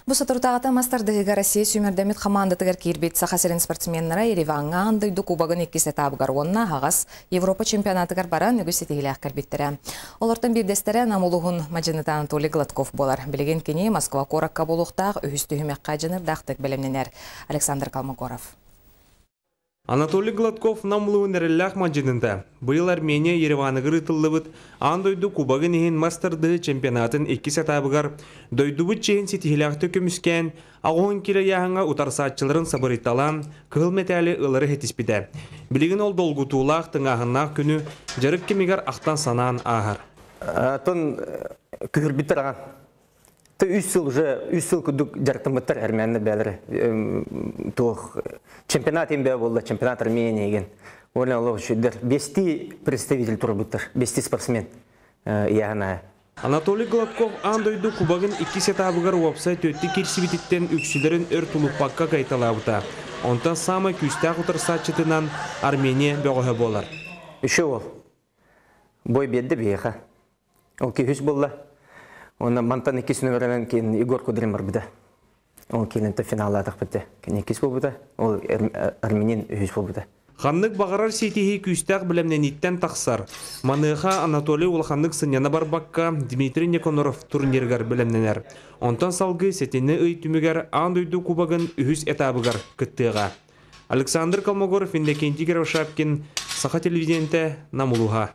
Бу соторутааҕыта мас тардыһыыга Россия сүүмэрдэммит хамаандатыгар киирбит Саха сирин спортсменнара Ереваҥҥа аан дойду кубогын иккис этабыгар уонна аһаҕас Европа чемпионатыгар баран үгүс ситиһиилээх кэлбиттэрэ. Олортон биирдэстэрэ Нам улууһун мадьыныта Анатолий Гладков буолар. Билигин кини Москва куоракка буолуохтаах үһүс түһүмэххэ дьаныардаахтык бэлэмнэнэр. Александр Колмогоров. Анатолий Гладков Нам улууһун эрэллээх мадьынында быйыл Армения Ереваныгар ыытыллыбыт аан дойду кубогын иһин мас тардыһыы чемпионатын иккис этабыгар дойдубут чиэһин ситиһиилээхтик көмүскээн, аҕыһын килэ ыйааһыҥҥа утарсааччыларын сабырыйталаан, кыһыл мэтээли ылары ситиспитэ. Билигин ол долгутуулаах, тыҥааһыннаах күнү дьарык кэмигэр ахтан-санаан ааһар. Оттон күһүрбүттэр аҕан. Үс сыл уже үс сыл курдук дьарыктаммыттар эрмээннэр бээлэрэ туох чемпионат имбэ буолла, чемпионат Армении деген. Оля олох үчүгдэр. Бести представитель турбуттар, бести спортсмен яхана. Анатолий Гладков аан дойду кубогын иккис этабыгар уопсай төттү киирсибититтэн үксүлэрин өр тулуппакка кайталаабыта. Онтон саамай күүстээх утарсааччытынан Армения бөҕөһө буолар. Еще ол. Бой биэрдэ биһиэхэ. Ол киһи үс буолла. Онно мантан иккис нөмеринэн кин Егор Кудрин барбыта. Ол киинэн финаллаатахпыт Кини иккис буолбута. Ол армянин үһүс буолбута. Ханнык баҕарар ситиһии күүстээх бэлэмнэнииттэн тахсар. Маныаха Анатолий улаханнык сынньана барбакка Дмитрий Никоноров турнирыгар бэлэмнэнэр. Онтон салгыы сэтинньи ый түмүгэр аан дойду кубогын үһүс этабыгар кыттыаҕа. Александр Колмогоров, Иннокентий Кривошапкин, Саха телевидениетэ, Нам улууһа.